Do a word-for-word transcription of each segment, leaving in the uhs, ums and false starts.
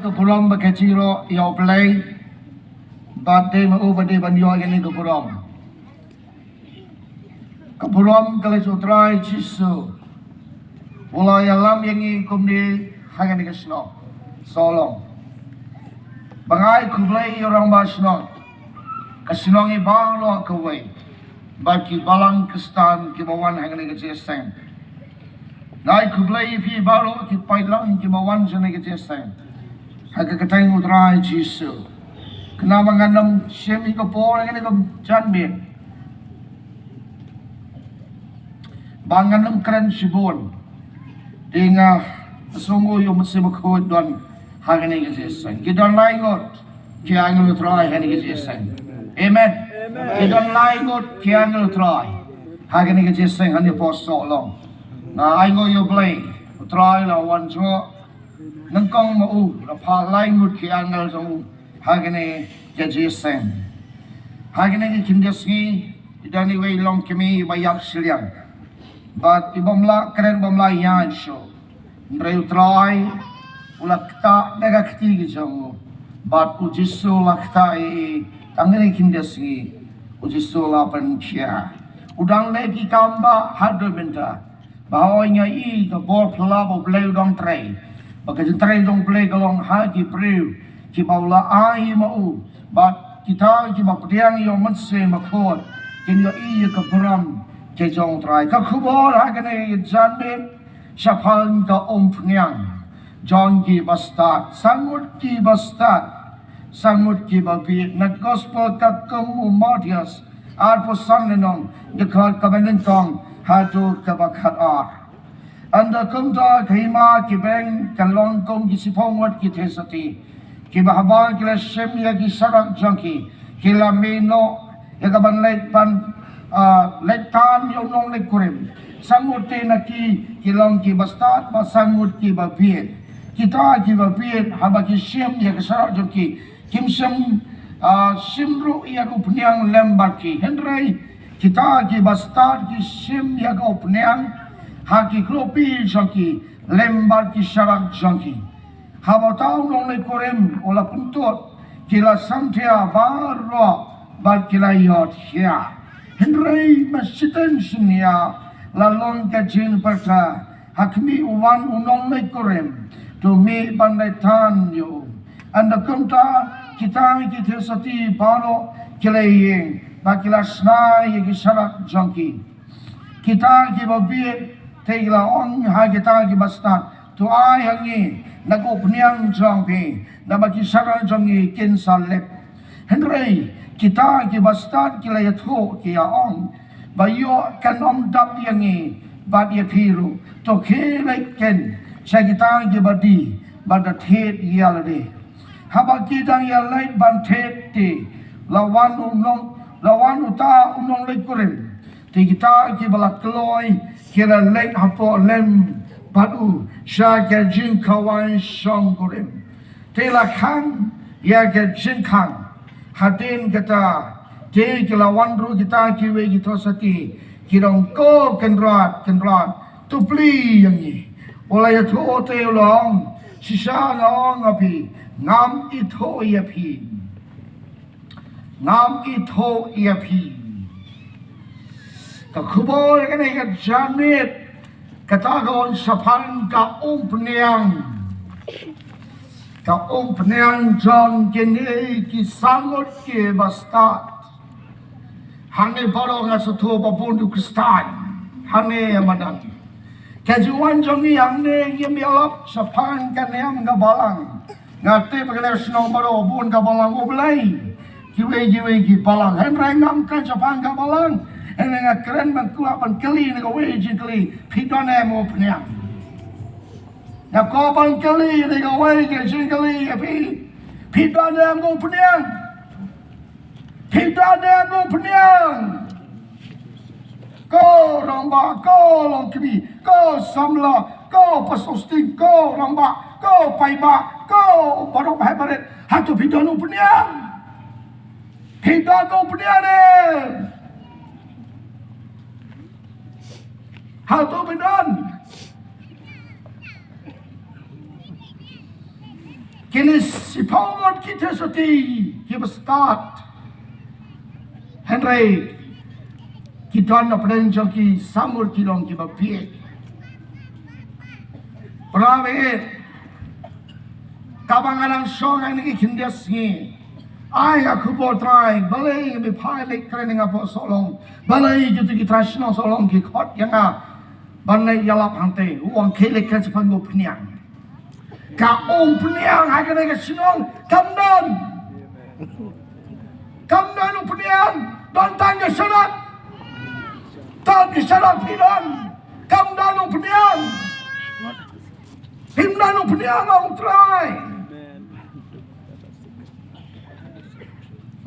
Ka burom ba ka jingïaroh ïa U Blei. Bad dei ma u ba dei ban ïoh ïa kane ka burom. Ka burom ka leit sha U Trai Jisu, u la ïalam ïa ngi kumne ha kane ka shnong Sohlong. Ba nga ai khublei ïa u rangbah shnong, ka shnong i baroh kawei, bad ki balang Khristan kiba wan ha kane ka jingïaseng. Nga ai khublei ïa phi baroh ki paidlang kiba wan sha kane ka jingïaseng ha ka kyrteng U Trai Jisu. Khnang ba ngan ym shim ïa ka por ha kane ka janmiet, ba ngan ym kren shibun. Te nga sngewnguh ïa U Mynsiem Bakhuid don ha kane ka jingïaseng. Ki don lai ngut ki angel U Trai ha kane ka jingïaseng. Amen. Ki don lai ngut ki angel U Trai ha kane ka jingïaseng hangne hapoh Sohlong. Nga ai nguh ïa U Blei, U Trai la wan jngoh nyngkong ma u, la phah lai ngut ki angel jong u ha kane ka jingïaseng. Ha kane ka khyndiat sngi i don iwei i longkmie iba ïap shiliang, bad i bym lah kren, bym lah ïaid shuh. Hynrei U Trai u la ktah da ka kti ka jong u, bad U Jisu u la ktah ïa i. Tang kane ka khyndiat sngi U Jisu u la pynkhiah. U dang leh ki kam bah haduh mynta. Ba hooid, nga i ka bor phylla ba U Blei u dang trei, ba ka jingtrei jong U Blei ka long ha ki briew kiba u la ai ma u. Bad kita kiba pdiang ïa U Mynsiem Bakhuid kin ïohi ïa ka burom ka jong U Trai. Ka khubor ha kane ka janmiet shaphang ka umphniang jong ki bastad. San ngut ki bastad, san ngut kiba bieit. Na ka Gospel katkum u Mathaios arphew san lynnong, dkhot kaba nyngkong haduh kaba khatar. Ynda kumta ka hima ki beng kan long kum ki shiphew ngut ki theisotti, kiba haba ki la shim ïa ki sharak jong ki, ki la mih noh ïa ka ban leit ban, ah, leit tan ïa u nongleit kurim. San ngut te na ki ki long ki bastad, bad san ngut kiba bieit. Kita kiba bieit haba ki shim ïa ka sharak jong ki, kim shym, ah, shim ruh ïa ka umphniang lem bad ki. Hynrei kita ki bastad ki shim ïa ka umphniang ha ki khlophi jong ki lem bad ki sharak jong ki. Haba uta u nongleit kurim u la pyntud, ki la samthiah baroh bad ki la ïohthiah. Hynrei ma shiteng synñia la long ka jingpyrta ha khmih, u wan u nongleit kurim, to mih ban leit tan ïa u. Ynda kumta kita ki theisotti baroh ki la ïeng bad ki la shna ïa ki sharak jong ki. Kita kiba bieit te ki la ong ha kita ki bastad, to ai ha ngi na ka umphniang jong phi, naba ki sharak jong ngi kin sa lip. Hynrei kita ki bastad ki la ïathuh, ki ïa ong, ba ïoh kan ym dap ïa ngi bad ïa phi ruh. To khie leit ken sha kita kiba die bad da thied ïa lade. Haba ki dang ïa leit ban thied te, la wan u nong, la wan uta u nongleit kurim. Te kita kiba la kloi ki la leit hapoh lem bad u sha ka jingkhawai shongkurim. Te la khang ïa ka jingkhang. Hadien kata te ki la wan ruh kita kiwei ki theisotti, ki ong, Ko Kynrad, Kynrad, to plie ïa ngi. U la ïathuh te u la ong, Shisha nga ong ha phi, ngam ithuh ïa phi. Ngam ithuh ïa phi. Ka khubor kane ka janmiet, kata ka ong shaphang ka umphniang. Ka umphniang jong kine ki san ngut ki bastad. Hangne baroh nga sngewthuh ba bun u Khristan hangne ïa madan. Ka jingwan jong ngi hangne ngim ïalap shaphang ka niam ka balang. Nga tip ba kane ka shnong baroh bun ka balang U Blei, kiwei kiwei ki balang. Hynrei ngam kren shaphang ka balang. Hynrei nga kren ban kwah ban kylli na kawei ka jingkylli, phi don ne em umphniang? Nga kwah ban kylli na kawei ka jingkylli ïa phi, phi don ne em umphniang? Phi don ne em umphniang? Ko rangbah, ko longkmie, ko samla, ko pastor sting, ko rangbah, ko paidbah, ko baroh baheh barit, hato phi don umphniang? Phi don umphniang ne em? Hato phi don? Kine shiphew ngut ki theisotti kiba stad. Hynrei ki don na pdeng jong ki, sa ngut ki long kiba bieit. Para baieit, kaba nga dang shong ha kine ki khyndiat sngi, ai nga khubor Trai, balei nga bieit leit kren ïa nga hapoh Sohlong, balei kito ki trai shnong Sohlong ki khot ïa nga ban leit ïalap hangtei. U ong khie leit kren shaphang u Phniang. Ka Umphniang ha kane ka shnong kam don. Kam don Umphniang, don tang ka sharak. Tang ka sharak phi don. Kam don Umphniang. Phim don Umphniang, ong Trai.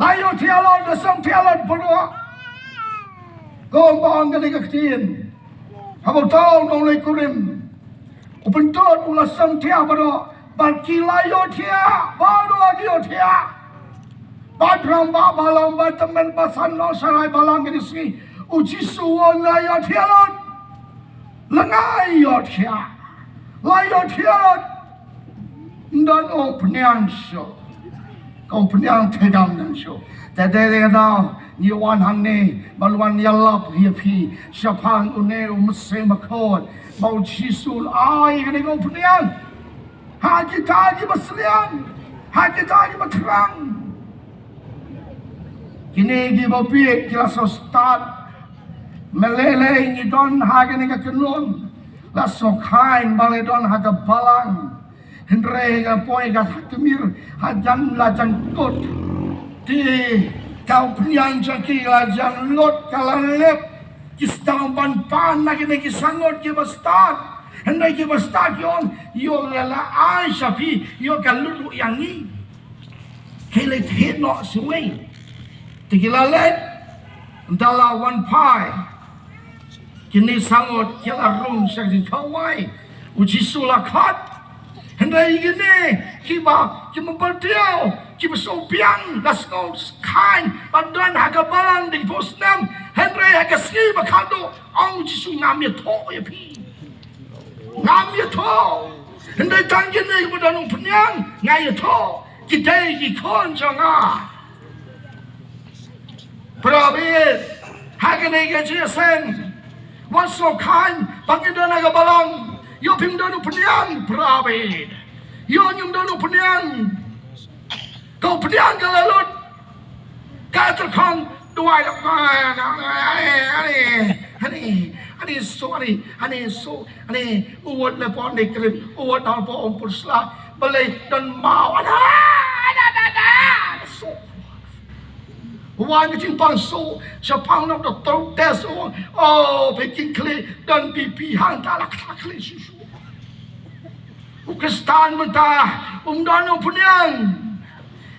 La ïohthiah lut, la samthiah lut baroh. Kumba ong kane ka ktien. Haba uta u nongleit kurim u Pyntut u la samthiah baroh, bad ki la ïohthiah, baroh ki ïohthiah. Bad rangbah balang, bad tymmen basan, nongsharai balang kine ki sngi. U Jisu u ong la ïohthiah lut. Lyngngai ïohthiah. La ïohthiah lut. Ym don Umphniang shuh. Ka Umphniang te kam don shuh. Te dei dei ka daw ngi wan hangne ban wan ïalap ïa phi shaphang une u Mynsiem Bakhuid ba u Jisu u la ai kane ka Umphniang ha kita kiba sliang, ha kita kiba thrang. Kine kiba bieit ki la shu stad. Balei lei ngi don ha kane ka kynhun, la shu khaiñ ba la don ha ka balang. Hynrei ka poi ka ha ka mir, ha jan la jan kut. Te ka Umphniang jong ki la jan lut, ka la lip. Ki sdang ban pan na kine ki san ngut kiba stad. Hynrei kiba stad ki ong, ïoh la la ai sha phi, ïoh ka lut ïa ngi. Khie leit thied noh shawei. Te ki la leit. Ynda la wan phai, kine san ngut ki la rung sha ka jingkhawai. U Jisu u la khot. Hynrei kine kiba, kiba bymtiaw, kiba sngewbiang, la sngewkhaiñ ban don ha ka balang da ki phew snem. Hynrei ha ka sngi ba khatduh, ong u Jisu, ngam ïathuh ïa phi. Ngam ïathuh. Hynrei tang kine kiba don Umphniang nga ïathuh, ki dei ki khun jong nga. Para baieit, ha kane ka jingïaseng, wat sngewkhaiñ ba ngin don ha ka balang. Ïoh phim don Umphniang, para baieit. Ïoh ngim don Umphniang. Ka Umphniang ka la lut. Ka tyrkhong duwai da, ani, ani, ani, ani, so, ani, ani, so, ani, u wad le pon ne krim, u wad dal pon pur sla, balei don maw, ada, ada, ada, ada, so. Wan ka jingpang so, shaphang nok doktor test, oh, oh, packing kle, don B P hang ta lak lak kle shu shu. U Khristan mynta um don Umphniang.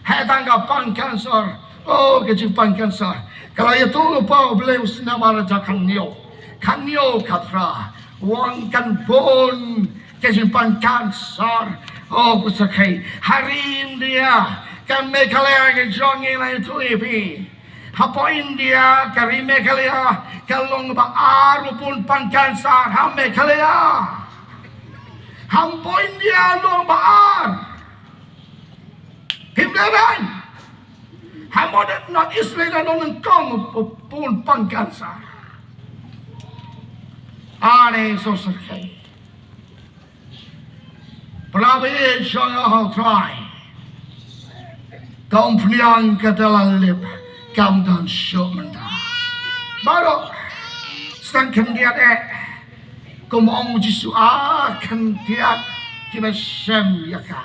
Heh tang ka pang cancer. Oh, ka jingpang cancer. Ka la ïathuh lypa U Blei u snem ar hajar khathynñiew. Khathynñiew khatphra. Wan kan bun ka jingpang cancer. Oh, ko sakhi. Ha ri India, ka Meghalaya ka jong ngi, la ïathuh ïa phi. Hapoh India, ka ri Meghalaya ka long ba ar u bun pang cancer ha Meghalaya. Hapoh India long ba ar. Phim dei ban. Ha modern North East India long nyngkong u bun pang cancer. Ani so sakhi. Para baieit jong nga ha U Trai. Ka Umphniang ka da la lip, kam don shuh mynta. Baroh sdang khyndiat eh. Kum ong Jisu, a khyndiat kiba shem ïa ka.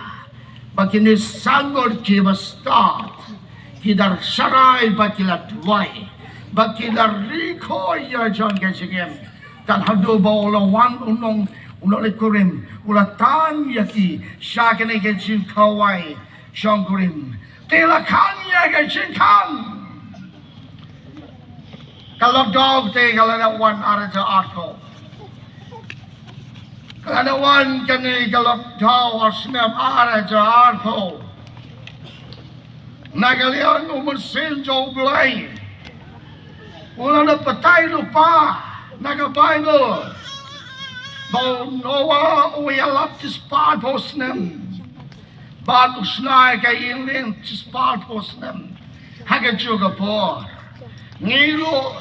Ba kine san ngut kiba stad ki da sharai ba ki la duwai, ba ki la ri khoi ïa la jong ka jingim. Tad haduh ba u la wan u nong, u nongleit kurim, u la tan ïa ki sha kane ka jingkhawai shongkurim. Te la khang ïa ka jingkhang. Ka lockdown te ka la dep wan ar hajar arphew. Ka la dep wan kane ka lockdown ha u snem ar hajar arphew. Na ka liang u Mynsiem jong U Blei u la dep batai lypa na ka Baibl ba u Noah u ïalap shispah phew snem. Bad u shna ïa ka ïing lieng shispah arphew snem ha kajuh ka por. Ngi ruh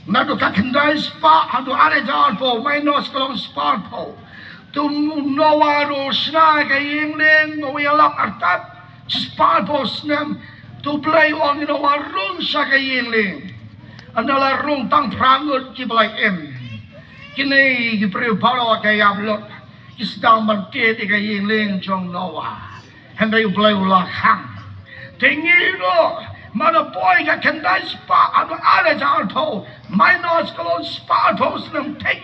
naduh ka khyndai spah haduh ar hajar arphew, minus ka long spah arphew. Te u Noah ruh u shna ïa ka ïing lieng ba u ïalap artat shispah arphew snem. Te U Blei u ong ïa u Noah, rung sha ka ïing lieng. Ynda la rung tang phra ngut kiba la im, kine ki briew baroh ki ïap lut, ki sdang ban tied ïa ka ïing lieng jong u Noah. Hynrei U Blei u la khang. Te ngi ruh, man la poi ka khyndai spah haduh ar hajar arphew, minus ka long spah arphew snem thik,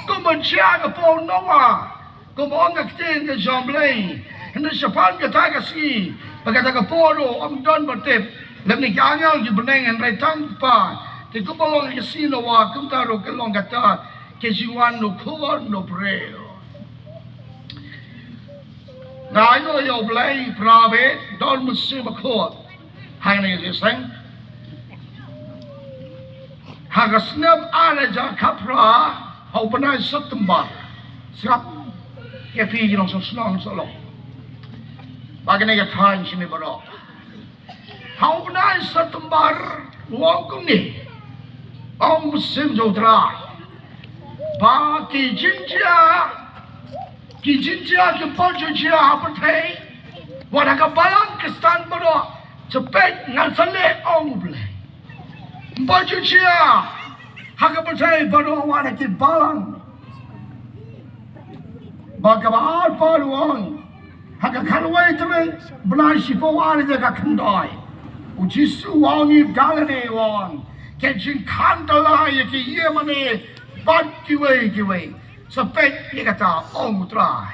kumba jia ha ka por u Noah. Kumba ong ka ktien ka jong U Blei, hynrei shaphang kata ka sngi bad kata ka por ruh ym don ba tip, lymne ki angel ki bneng, hynrei tang u Kpa. Te kumba long ka sngi u Noah, kumta ruh ka long kata ka jingwan u Khun u briew. Nga ainguh ïa U Blei para bangeit, don u Mynsiem Bakhuid ha kane ka jingïaseng. Ha ka snem ar hajar khatphra, ha u bnai September, sngap ïa phi ki nongshong shnong sha long, ba kane ka thaiñ shane baroh. Ha u bnai September, u ong kumne, ong u Mynsiem jong U Trai, ba ki jingjia, ki jingjia kiba ju jia ha pyrthei, wat ha ka balang Khristan baroh, sa peit ngan sa leh, ong U Blei. Ba ju jia ha ka pyrthei baroh, wat ha ki balang. Bad kaba ar pat u ong, ha ka khatwei tarik bnai shiphew ar hajar khatkhyndai, u Jisu u wan ïa u Galili, u ong, ka jingkhang tyllai ïa ki ïingmane bad kiwei kiwei. Sa peit ïa kata, ong U Trai.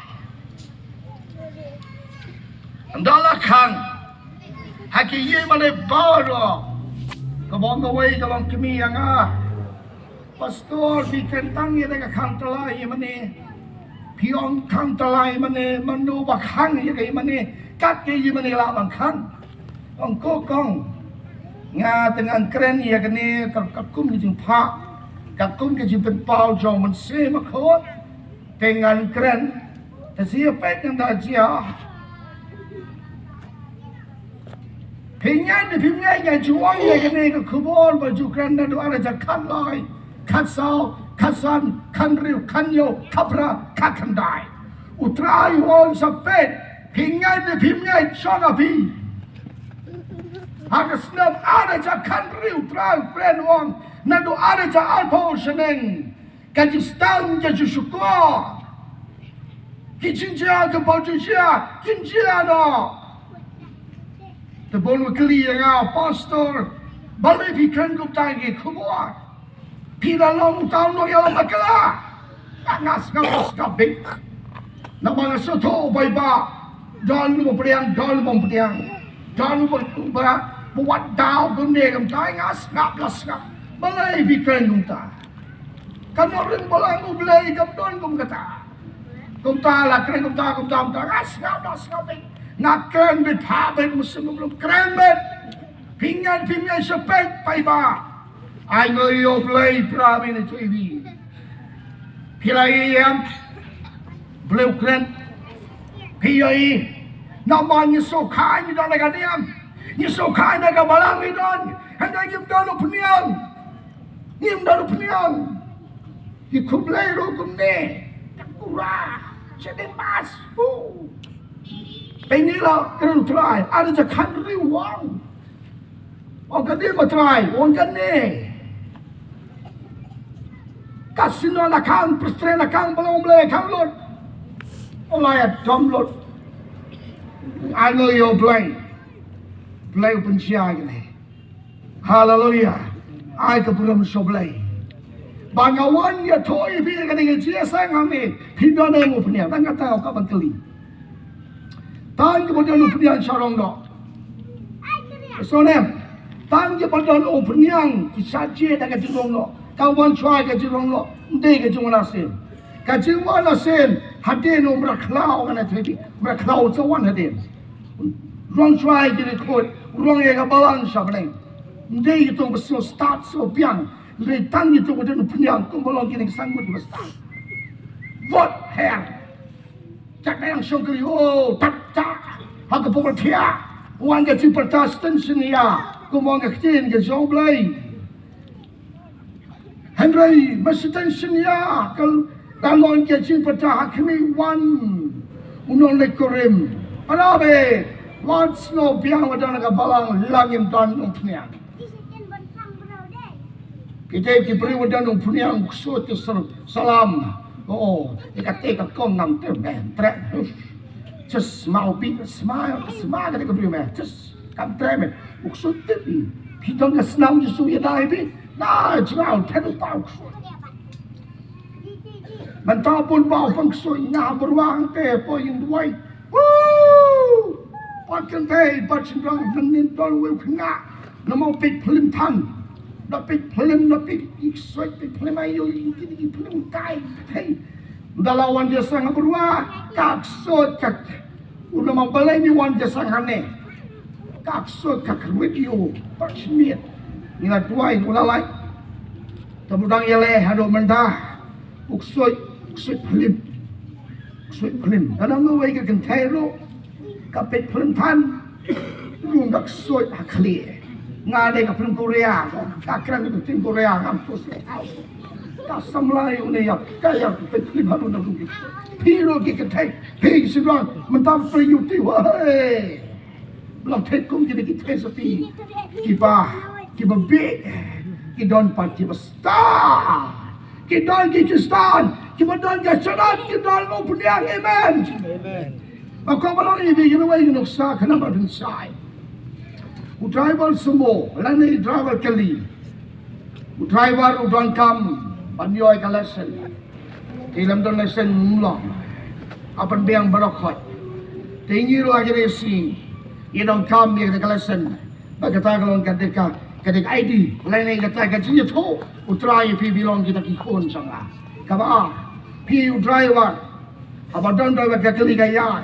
Ynda la khang ha ki ïingmane baroh, kaba ong kawei ka long kmie ïa nga, Pastor, phi kren tang ïa ka khang tyllai ïingmane. Phi ong khang tyllai ïingmane, mano ba khang ïa ka ïingmane, kat ka ïingmane lah ban khang. Ong ko kong, nga te ngan kren ïa kane ka, ka kum ka jingphah, ka kum ka jingpynpaw jong u Mynsiem Bakhuid. Te ngan kren, te sa ïa peit ngan da jia. Phi ngeit ne phim ngeit, nga ju wan ïa kane ka khubor ba ju kren naduh ar hajar khatlai, khatsaw, khatsan, khathynriew, khathynñiew, khatphra, khatkhyndai. U Trai u ong sa peit, phi ngeit ne phim ngeit, shong ha phi. Ha ka snem ar hajar khathynriew U Trai u kren, u ong, naduh ar hajar arphew shaneng, ka jingsdang ka jingshukor. Ki jingjia kiba ju jia kin jia noh. Te bun u kylli ïa nga, Pastor, balei phi kren kumta ïa ki khubor? Phi la long uta u nongïalam bakla. Nga sngap, sngap beit. Namar nga sngewthuh ba i Bah don u ba pdiang, don u bym pdiang, don u ba, ba, ba wad daw kumne kumta, nga sngap la sngap. Balei phi kren kumta? Ka nongrim balang U Blei kam don kum kata. Kumta la kren kumta, kumta, kumta. Nga sngap la sngap beit. Nga kren beit, phah beit, mynsiem, kren beit. Phi ngeit phim ngeit, sa peit, pa i Bah. Ai, nga ïohi U Blei para bangeit, ïohi. Phi la ïohi em? Blei u kren. Phi ïohi? Namar ngi sngewkha ngi don ha ka niam, ngi sngewkha na ka balang ngi don. Hynrei ngim don u pynïang. Ngim don u pynïang. Ki khublei ruh kumne. Takura. Shadien mas. Hu. Pynïang la kren U Trai. Ar hajar khathynriew u ong. Ong kane ma Trai, ong kane. Ka sino la khang, pyrthei la khang, ba long Blei khang lut. Ong la ïa dom lut. Ai, nga ïohi U Blei. Blei u pynshai kane. Haleluya. Ai ka burom sha U Blei. Ba nga wan ïathuh ïa phi kane ka jingïaseng hangne, phi don ne em u pynïang? Tang kata ka ban kylli. Tang kiba don u pynïang sha rong noh. Sngewnem. Tang kiba don u pynïang ki sa jied da ka jingrong noh. Ka wan shuwa ka jingrong noh. Ym dei ka jingwan arsien. Ka jingwan arsien hadien u mrad khlaw, kane thedi. Mrad khlaw sa wan hadien. Rong shuwa ki ri khuid, rong ïa ka balang sha bneng. Ym dei kito ba sngewstad sngewbiang. Ym dei tang kito ba don u pynïang kumba long kine ki san ngut kiba stad. Vot her. Tat dang shong kali, oh, tat, tat. Ha ka pokol thiah. Wan ka jingpyrta shisien shisien ïa. Kumba ong ka ktien ka jong U Blei. Hynrei, ba shisien shisien ïa. Ka, ka long ka jingpyrta ha khmih wan. U nongleit kurim. Para bangeit. Wan sngewbiang wat don ka balang lang im don umphniang. Kita ki briew wat don umphniang ksuid ki sal-, salam. Oh, ïa kata ka kong ngam treh me, treh. Just smile bit, smile, smile kata ka briew me. Just kam treh me. U ksuid tip i. Phi don ka snam Jisu ïa dai phi. Na, jngaw, thet u pa u ksuid. Mynta bun ba u pang ksuid nga byrwang te po ïing duwai. Woo! Pat kynthei, pat shynrang, mynnin don uwei u khynnah. Namar peit phlim than. Da peit phlim, da peit ïa ksuid, peit phlim aïu, ïa ki, ïa ki phlim kai, peit. Da la wan jingïaseng ha byrwa, ka ksuid ka. U namar balei ngi wan jingïaseng hangne. Ka ksuid ka kyrwit ïa u, pat shimiet. Ngi la duwai, u la lait. Te ba dang ïaleh haduh mynta. U ksuid, u ksuid phlim. U ksuid phlim. Ka dang uwei ka kynthei ruh. Ka peit phlim than. Rung ka ksuid ha khlieh. Nga dei ka phlim Korea. Ka kren ka phlim Korea ngam tu sngewthuh. Ka samla ïa une ïa. Ka ïa ka peit phlim haduh na rung ki ksuid. Phi ruh ki kynthei. Phi ki sdang. Mynta phi ïa u ti. Wahai. Long thep kum kine ki theisotti kiba, kiba bieit, ki don pat kiba stad, ki don ki Khristan, kiba don ka sharak, ki don umphniang. Amen. Amen. Ba ko ba long ïa ki, ïa ki wei ki nuksa ka namar pynshai. U driver sumo lane u driver kali. U driver u donkam ban ïoh ïa ka license. Te lym don license um long. Hap ban biang baroh khoit. Te ngi ruh ha kine shi ngi donkam ïa kata ka license. Ba kata ka long ka dei ka, ka dei ka I D. Lane kata ka jingïathuh. U Trai ïa phi, phi long kita ki khun jong nga. Kaba ar, phi u driver. Haba don driver ka kali ka ïaid.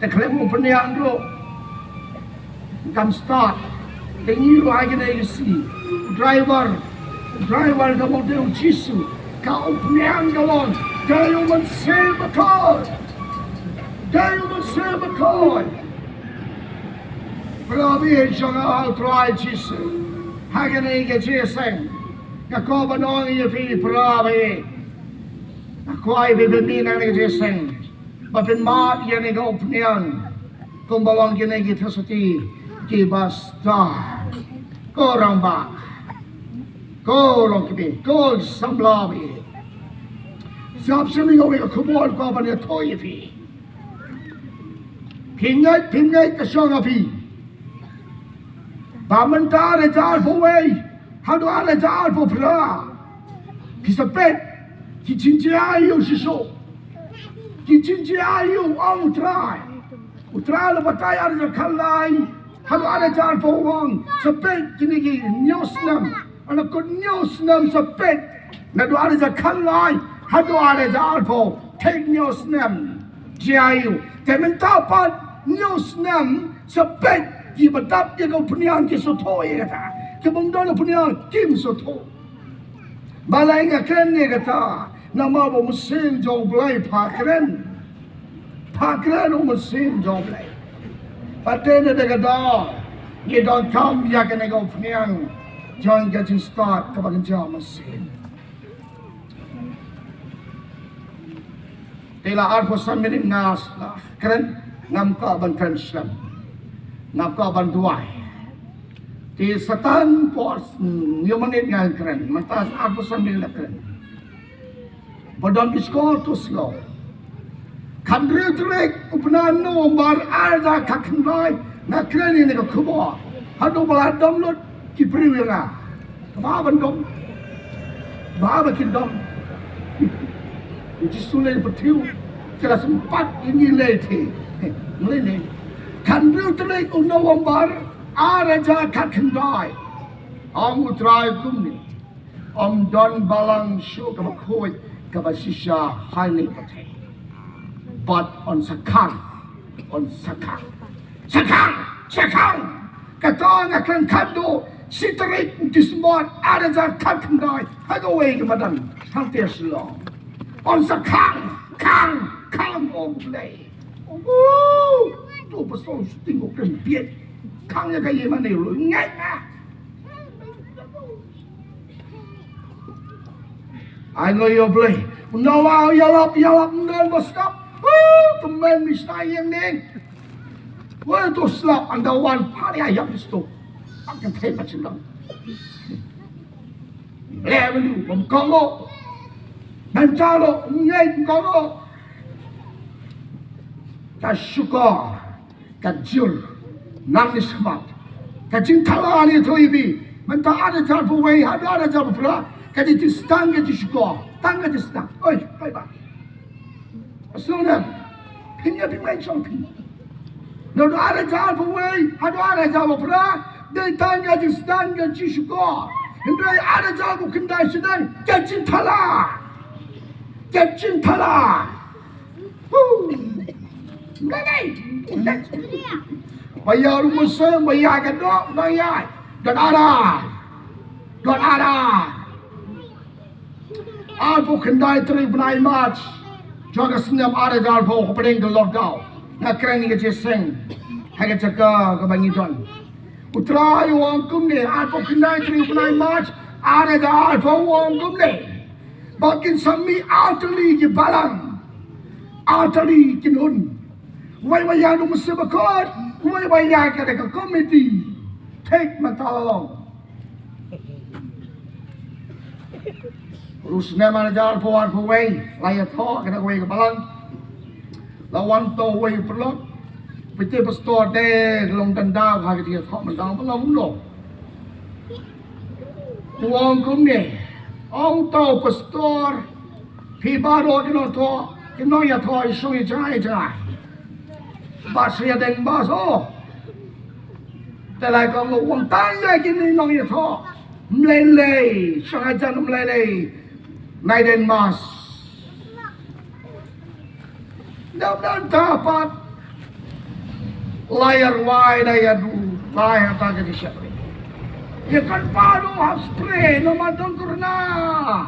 Te khlem umphniang ruh. Kam start. Te ngi ruh ha kine ki shi. Driver. Driver ka mut dei u Jisu. Ka umphniang ka long. Dei u Mynsiem Bakhuid. Dei u Mynsiem Bakhuid. Para bangeit jong nga ha u Trai Jisu. Ha kane ka jingïaseng. Nga kwah ban ong ïa phi para bangeit. Nga kwah ïa phi ban mih na kane ka jingïaseng. Ba pynmad ïa kane ka umphniang. Kumba long kine ki theisotti kiba stad. Ko rangbah. Ko longkmie. Ko samla bangeit. Sngap sngewbha ïa ka khubor kaba nga ïathuh ïa phi. Phi ngeit, phi ngeit ka shong ha phi. Ba mynta ar hajar arphew wei. Haduh ar hajar arphew phra. Phi sa peit. Ki jingjia ïa u shisha. Ki jingjia ïa u, ong u Trai. U Trai la batai ar hajar khatlai. Haduh ar hajar arphew ong. Sa peit kine ki hynñiew snem. Ana kut hynñiew snem sa peit. Naduh ar hajar khatlai. Haduh ar hajar arphew. Thik hynñiew snem. Jia ïa u. Te mynta pat hynñiew snem. Sa peit kiba dap ïa ka umphniang ki sngewthuh ïa kata. Kiba ym don umphniang kim sngewthuh. Balei nga kren ïa kata? Namar ba u Mynsiem jong U Blei pha kren. Pha kren u Mynsiem jong U Blei. Pat te ne da ka daw ngi donkam ïa kane ka umphniang jong ka jingstad kaba kynja mynsiem. Te la arphew san minit nga la kren, ngam kwah ban kren slem. Ngam kwah ban duwai. Te Satan por hynñiew minit nga kren, mynta arphew san minit la kren. Ba don ki skor to slo. Khathynriew tarik u bnai November ar hajar khatkhyndai nga kren ïa kane ka khubor. Haduh ba la dom lut ki briew ïa nga. Ba ban dom. Ba ba kin dom. U Jisu leh pathew. Ki la sympat ïa ngi leh te. Ngi leh. Khathynriew tarik u November ar hajar khatkhyndai. Ong u Trai kumne. Ym don balang shuh kaba khuid kaba shisha ha kane ka pyrthei. Bad yn sa khang, yn sa khang, sa khang, sa khang. Kata nga kren khadduh shi tarik Disember ar hajar khatkhyndai ha kawei ka madan hangtei Shillong. Yn sa khang, khang. Khang ong U Blei. Oh, tu pastor shooting ko kren biet. Khang ïa ka ïing mane lo ngai ma. Ai lo ïa U Blei. Noah ïalap ïalap ym don ba sngap. Oh, tymmen mi shna ïing ning. Wei to slap ynda wan phar ïa ïap sto. Ak kan thei pat sendang. Leh menu bym kong lo. Ban ta lo ngai bym kong lo. Ka shukor, ka jur, nang ni smat. Ka jingthala ni to ibi. Mynta ar hajar arphew wei haduh ar hajar arphew phra. Ka jingtistang ka jingshukor. Tang ka jingstang. Oi, bye bye. Sngewnem, phin ïa phi mei shong phi. Naduh ar hajar arphew wei haduh ar hajar arphew phra, dei tang ka jingstang ka jingshukor. Hynrei ar hajar arphew khyndai sdang ka jingthala. Ka jingthala. Huh. Ba ïa u mynsiem, ba ïa ka doh, ba ïa. Don ara. Don ara. Arphew khyndai tarik bnai March jong ka snem ar hajar arphew hapdeng ka lockdown. Nga kren ïa ka jingïaseng ha ka jaka kaba ngi don. U Trai u ong kumne, arphew khyndai tarik bnai March ar hajar arphew u ong kumne. Ba kin sa mih artylli ki balang, artylli ki nun. Wei wei ïa u Mynsiem Bakhuid, wei wei ïa ka da ka komiti. Thik mynta la long. Ruh snem ar hajar arphew arphew wei, la ïathoh kane kawei ka balang. La wan to wei u paralok. Pynte pastor de long tang da ha ka jingïathoh mynta ba long kumno. U ong kumne. Ong to pastor. Phi baroh ki nongthoh, ki nongïathoh, i shong i jngai i jngai. Ba sha ïadeng ba so. Te lai kong u ong tang ïa kine nongïathoh. Ym lei lei, shong hajan ym lei lei. Nai den mas. Dap dan tapat. Lai arwai da ïa du, lai hata ka di shakri. Ïa kan baru hap spray, no man dong kurna.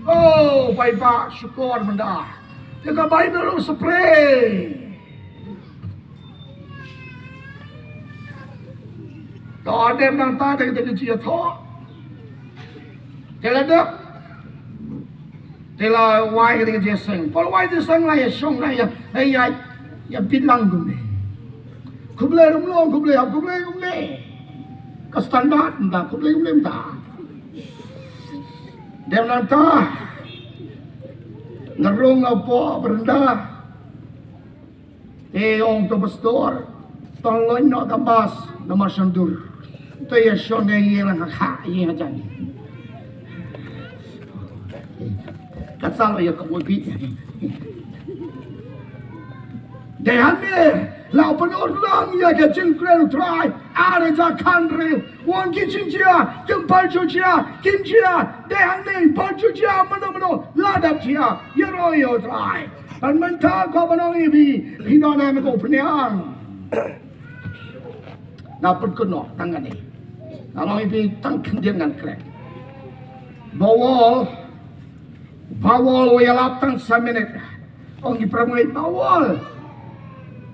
Oh, bai ba shukor menda. Ïa ka Bible u spray. To adem nang ta da ka di ïathoh. Te la dep. Te la wai ka dei ka jingïaseng. Por wai jingïaseng la ïa shong la ïa, la ïa, ïa bit lang kumne. Khublei rum long, khublei hap, khublei kumne. Ka standard mynta, khublei kumne mynta. Dem nang ta. Nga rung nga po brenda. Te ong to pastor, tang loin no ka mas, no mas shandur. To ïa shon ne ïa lang ha kha, ïa jan. Ka tal ïa ka mo bi. Dei hangne, la pynurlong ïa ka jingkren u Trai, ar hajar khyndai. Wan ki jingïa, kim pal jingïa, kim jia, dei hangne, pal jingïa, mano mano, la dap jia, ïa roi ïa u Trai. Ban mynta ko ban ong ïa phi, phi don ne me ko pynïang. Nga pynkut noh tang kane. Nga ong ïa phi tang khyndiat ngan kren. Bawol, bawol u ïalap tang sa minit. Ong ki para bangeit bawol.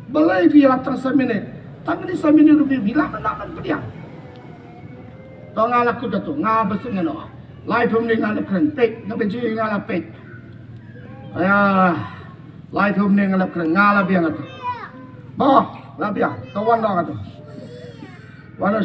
Balei phi ïalap tang sa minit. Tang kane sa minit ruh phi lap ban lap ban pynïang. To nga la kut to nga ba sngewno. Laiphew minit nga la kren peit, nga ba ji nga la peit. Aya, laiphew minit nga la kren, nga la biang to. Ba, la biang, to wan dong to. Wan